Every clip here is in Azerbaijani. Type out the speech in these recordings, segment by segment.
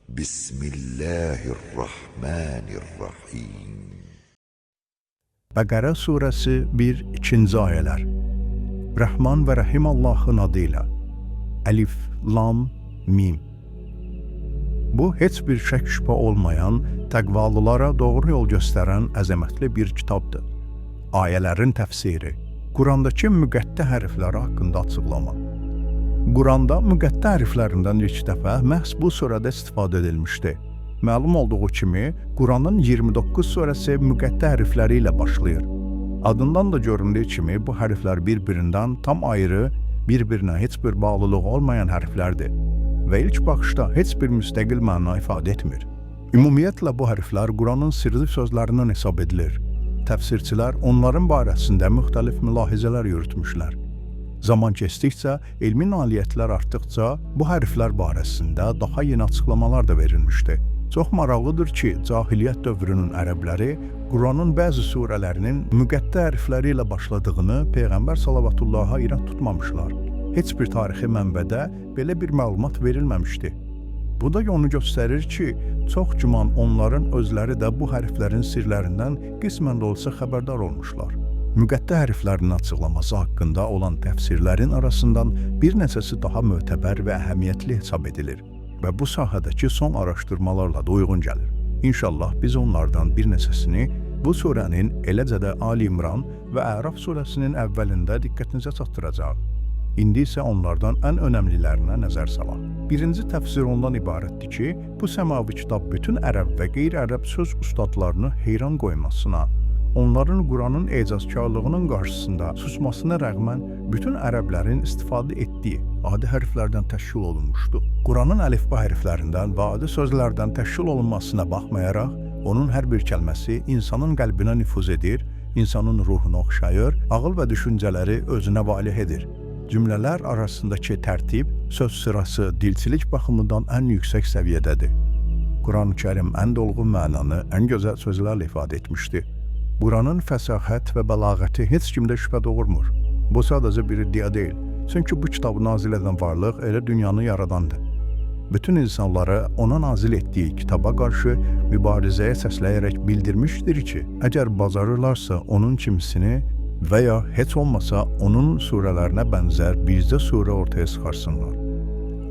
بسم الله الرحمن الرحيم. Bəqərə surəsi 1-2-ci ayələr. Rəhman və Rəhim Allahın adıyla. Əlif, Lam, Mim. Bu, heç bir şək şübhə olmayan, təqvalılara doğru yol göstərən əzəmətli bir kitabdır. Ayələrin təfsiri. Qurandakı müqəttə hərfləri haqqında açıqlama. Quranda müqəttə hərflərindən ilk dəfə məhz bu surədə istifadə edilmişdi. Məlum olduğu kimi, Quranın 29 surəsi müqəttə hərfləri ilə başlayır. Adından da göründüyü kimi bu hərflər bir-birindən tam ayrı, bir-birinə heç bir bağlılığı olmayan hərflərdir və ilk baxışda heç bir müstəqil məna ifadə etmir. Ümumiyyətlə bu hərflər Quranın sirli sözlərindən hesab edilir. Təfsirçilər onların barəsində müxtəlif mülahizələr yürütmüşlər. Zaman keçdikcə, elmi nailiyyətlər artdıqca bu hərflər barəsində daha yeni açıqlamalar da verilmişdi. Çox maraqlıdır ki, cahiliyyət dövrünün ərəbləri Quranın bəzi surələrinin müqəttə hərfləri ilə başladığını Peyğəmbər salavatullaha irad tutmamışlar. Heç bir tarixi mənbədə belə bir məlumat verilməmişdi. Bu da onu göstərir ki, çox güman onların özləri də bu hərflərin sirlərindən qismən də olsa xəbərdar olmuşlar. Müqəttə hərflərinin açıqlaması haqqında olan təfsirlərin arasından bir neçəsi daha mötəbər və əhəmiyyətli hesab edilir və bu sahədəki son araşdırmalarla da uyğun gəlir. İnşallah biz onlardan bir neçəsini bu surənin, eləcə də Ali İmran və Əraf surəsinin əvvəlində diqqətinizə çatdıracağıq. İndi isə onlardan ən önəmlilərinə nəzər salaq. Birinci təfsir ondan ibarətdir ki, bu səmavi kitab bütün ərəb və qeyri-ərəb söz ustadlarını heyran qoymasına, onların Quranın ecazkarlığının qarşısında susmasına rəğmən bütün ərəblərin istifadə etdiyi adi hərflərdən təşkil olunmuşdu. Quranın əlifba hərflərindən və adi sözlərdən təşkil olunmasına baxmayaraq, onun hər bir kəlməsi insanın qəlbinə nüfuz edir, insanın ruhunu oxşayır, ağıl və düşüncələri özünə valeh edir. Cümlələr arasındakı tərtib, söz sırası dilçilik baxımından ən yüksək səviyyədədir. Quran-ı Kərim ən dolğun mənanı ən gözəl sözlərlə ifadə etmişdi. Quranın fəsahət və bəlağəti heç kimdə şübhə doğurmur. Bu sadəcə bir iddia deyil. Çünki bu kitabı nazil edən varlıq elə dünyanı yaradandır. Bütün insanları ona nazil etdiyi kitaba qarşı mübarizəyə səsləyərək bildirmişdir ki, əgər bacarırlarsa onun kimisini və ya heç olmasa onun surələrinə bənzər bircə surə ortaya çıxarsınlar.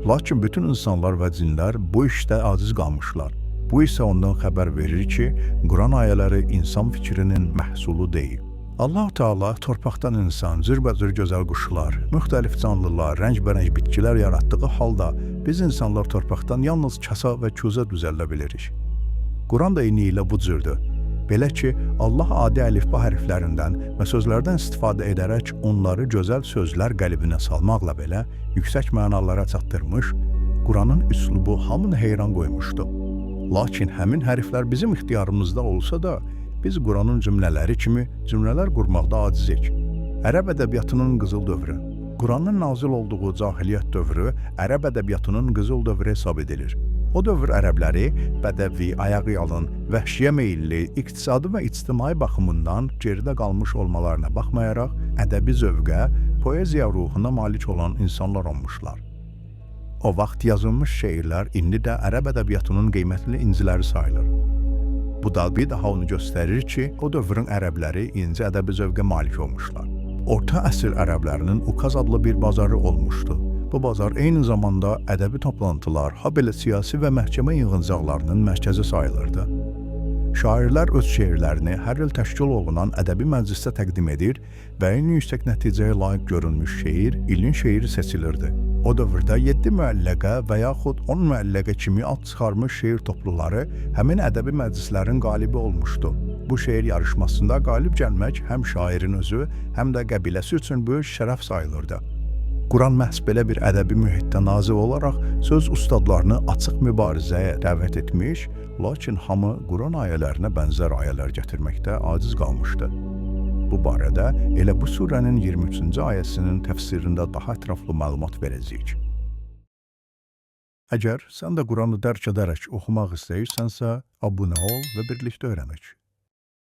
Lakin bütün insanlar və cinlər bu işdə aciz qalmışlar. Bu isə ondan xəbər verir ki, Quran ayələri insan fikrinin məhsulu deyil. Allah Teala torpaqdan insan, cürbəcür gözəl quşlar, müxtəlif canlılar, rəngbərəng bitkilər yaratdığı halda biz insanlar torpaqdan yalnız kasa və küzə düzəldə bilirik. Quran da eyni ilə bu cürdür. Belə ki, Allah adi əlifba hərflərindən və sözlərdən istifadə edərək onları gözəl sözlər qəlibinə salmaqla belə yüksək mənalara çatdırmış, Quranın üslubu hamını heyran qoymuşdu. Lakin həmin hərflər bizim ixtiyarımızda olsa da, biz Quranın cümlələri kimi cümlələr qurmaqda acizik. Ərəb ədəbiyyatının qızıl dövrü. Quranın nazil olduğu cahiliyyət dövrü ərəb ədəbiyyatının qızıl dövrü hesab edilir. O dövr ərəbləri bədəvi, ayağı yalın, vəhşiyə meyilli, iqtisadi və ictimai baxımından geridə qalmış olmalarına baxmayaraq, ədəbi zövqə, poeziya ruhuna malik olan insanlar olmuşlar. O vaxt yazılmış şeirlər indi də ərəb ədəbiyyatının qiymətli inciləri sayılır. Bu da bir daha onu göstərir ki, o dövrün ərəbləri incə ədəbi zövqə malik olmuşlar. Orta əsr ərəblərinin Ukaz adlı bir bazarı olmuşdu. Bu bazar eyni zamanda ədəbi toplantılar, ha belə siyasi və məhkəmə yığıncaqlarının mərkəzi sayılırdı. Şairlər öz şeirlərini hər il təşkil olunan ədəbi məclisdə təqdim edir və ən yüksək nəticəyə layiq görünmüş şeir ilin şeiri seçilirdi. O dövrdə 7 müəlləqə və yaxud 10 müəlləqə kimi ad çıxarmış şeir topluları həmin ədəbi məclislərin qalibi olmuşdu. Bu şeir yarışmasında qalib gəlmək həm şairin özü, həm də qəbiləsi üçün böyük şərəf sayılırdı. Quran məhz belə bir ədəbi mühitdə nazil olaraq söz ustadlarını açıq mübarizəyə dəvət etmiş, lakin hamı Quran ayələrinə bənzər ayələr gətirməkdə aciz qalmışdı. Bu barədə elə bu surənin 23-cü ayəsinin təfsirində daha ətraflı məlumat verəcəyik. Əgər sən də Quranı dərk edərək oxumaq istəyirsənsə, abunə ol və birlikdə öyrənək.